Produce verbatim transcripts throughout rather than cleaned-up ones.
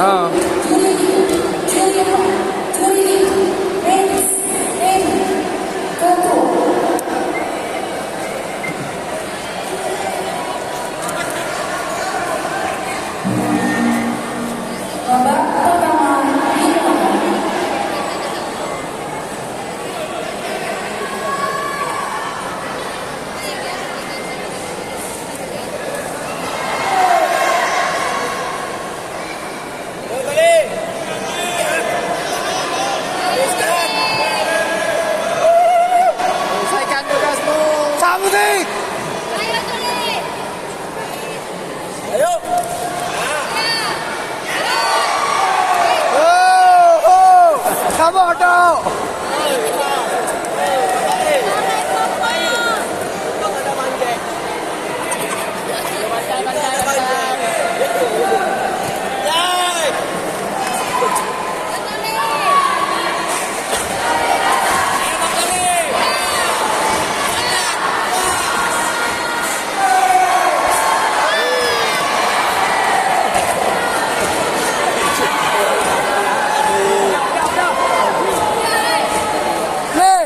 Ha. Babak pertama dimulai. Selesaikan tugasmu. Samsi! Ayo. Oh, oh. Sabar, Tok. Hei!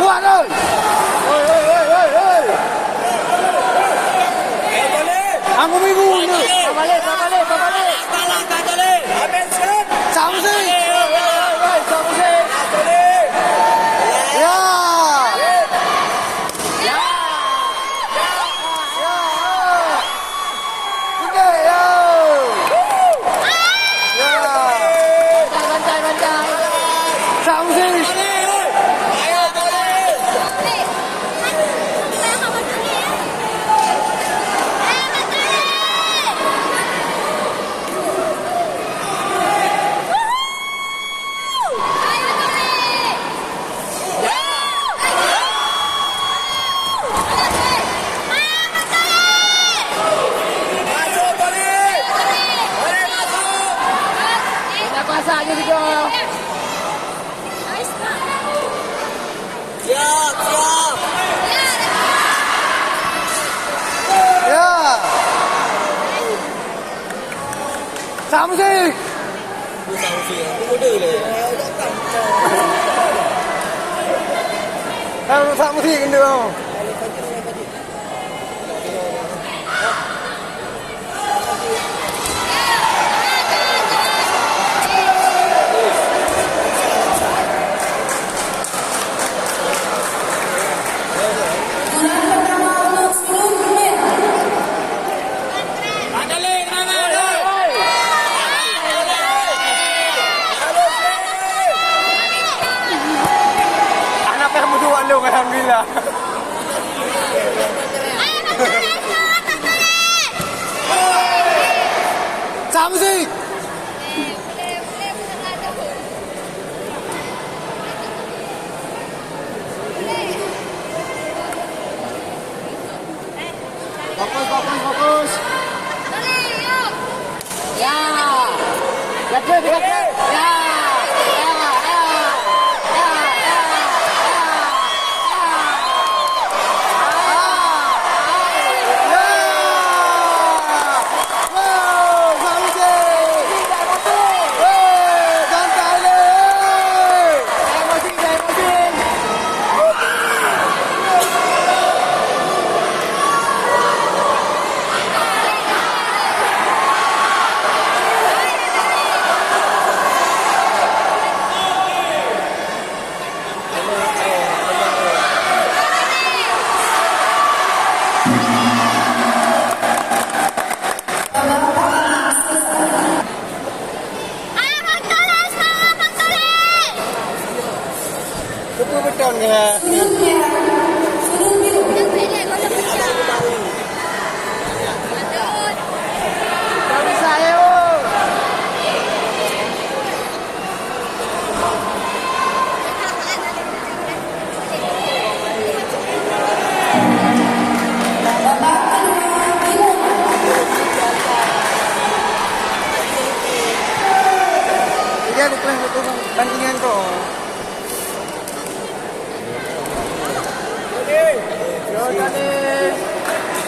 Kuat, oi! Hei, hei, hei, hei, hei! Aku minggu ni. Babale, babale, babale. Samsi. Samsi. Ya. Ya. Ya. Udah, ya. Ya. Bantai, bantai, bantai. Samsi. Kuasa je sigoe. Siap, siap. Ya. Samsi. Samsi, aku muda le. Samsi kena. Anak payah meuduek lôn, alhamdulillah. Samsi! Fokus, fokus, fokus. Ya. Gatot, gatot. Ya. Ya, ya. Ya, ya. Ya. Ya. Ya. Wow, Samsi. Wow, santai le. Emosi, emosi. Betul-betul ni, ha. Jadi, aku pernah satu bandingan tu.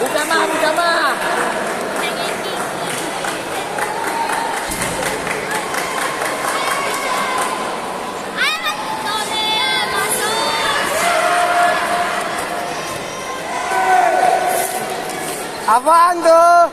Bukan mah, bukan mah. Apaan tuh?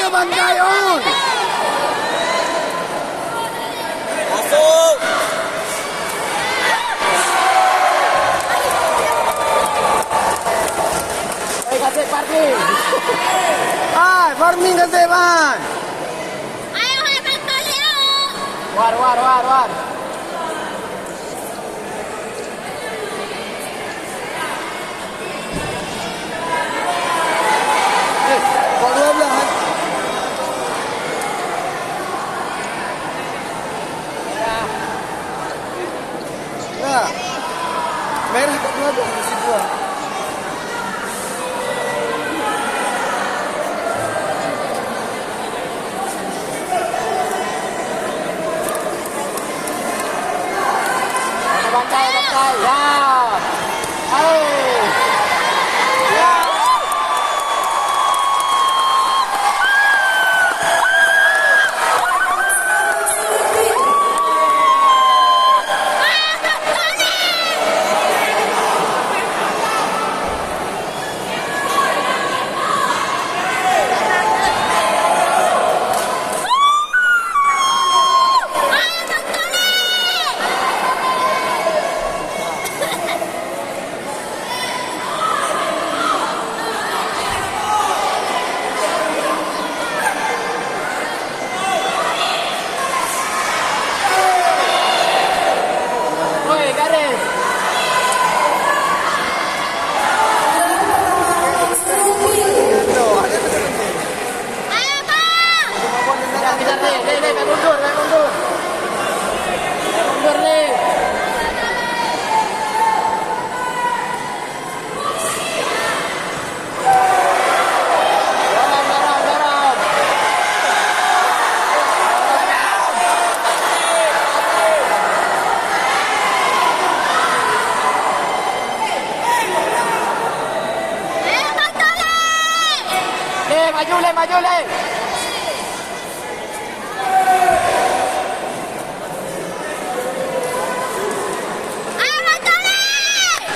Bantai, oi! Masuk! Hei, kasih Pardi! Hai, Pardi kasih, Bang! Ayo, hai, Bang Tolek, ayo! War, war, war, war! Eh, kok dua belas, eh? Ya. Merah kok dua belas di situ, ah. Bantai, bantai, ya. Hai. Ya. Woi, garis. Ayo, Bang! Kejar, kejar, Lé, Lé, Lé, mundur, mundur. Mundur, Lé. Lé, maju, Lé, maju, Lé.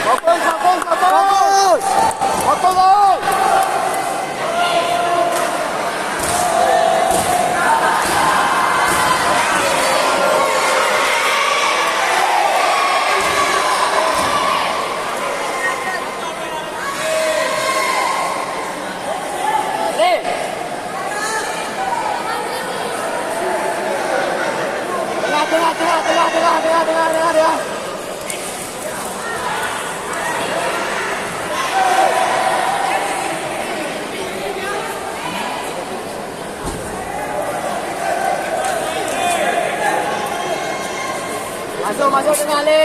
Bagus, bagus, bagus. Bagus. Bagus, bagus. Lé. Tengah, tengah, tengah. Masuk, masuk tengah, Lé.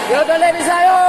Yo, Tolek bisa, yo.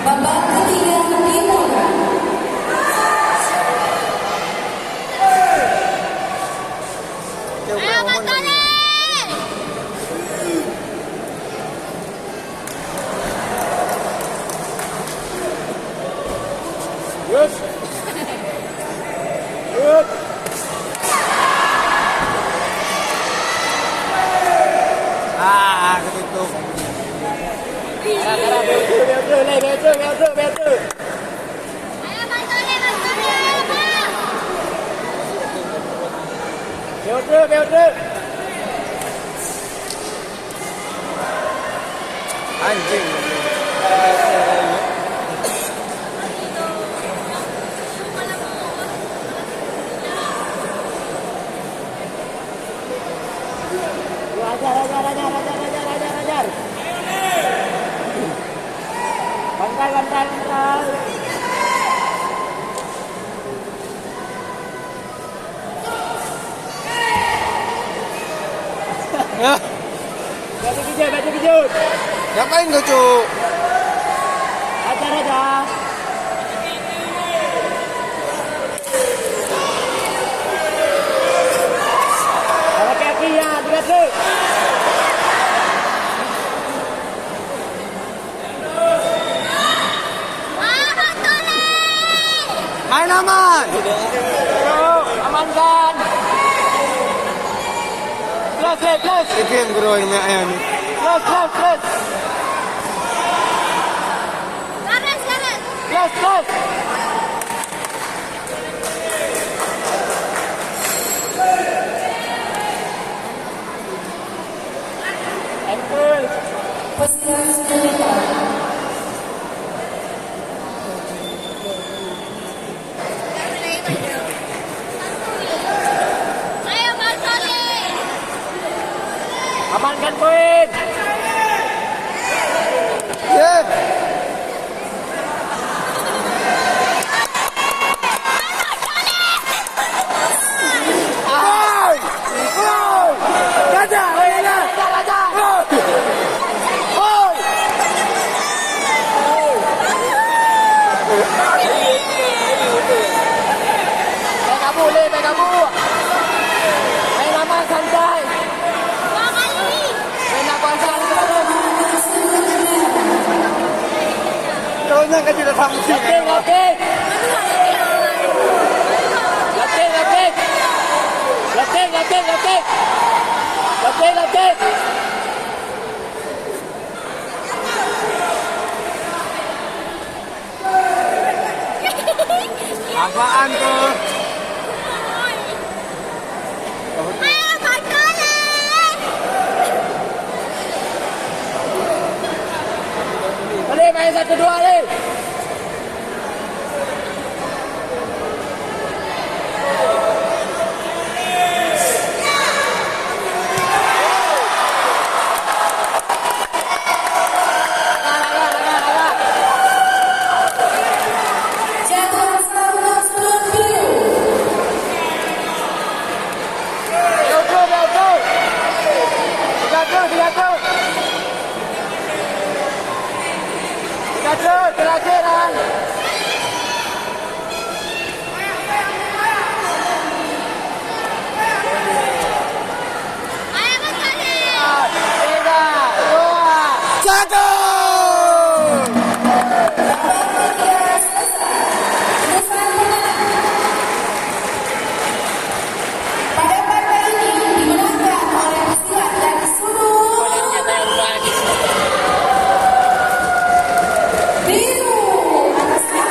Babak ketiga dimulai. Ayo, Bang Tony! Yes. Good. Ah, ketutup. Better, better, better, better, better. Better, better. Anjing. Ajar, ajar, ajar, ajar, ajar, ajar, ajar. Bantai, bantai, bantai. Hah? Batu kijot, batu kijot. Ngapain kau, Cuk? Ajar aja. Laki-laki ya, tiga tu. Main aman. Amankan. Plus, plus, plus. Itu yang guru yang main. Plus, plus, plus. Garis, garis. Plus, plus. Amankan poin. Yeah. Oi! Oi! Raja, Raja, Raja! Oi! Oi! Pèng kabur lé, pèng kabur. Main aman, santai. Kalau nyan kan tidak sama sih. Latih, latih. Latih, latih. Latih, latih, latih. Latih, latih. Apaan tu? Boleh main satu dua ni.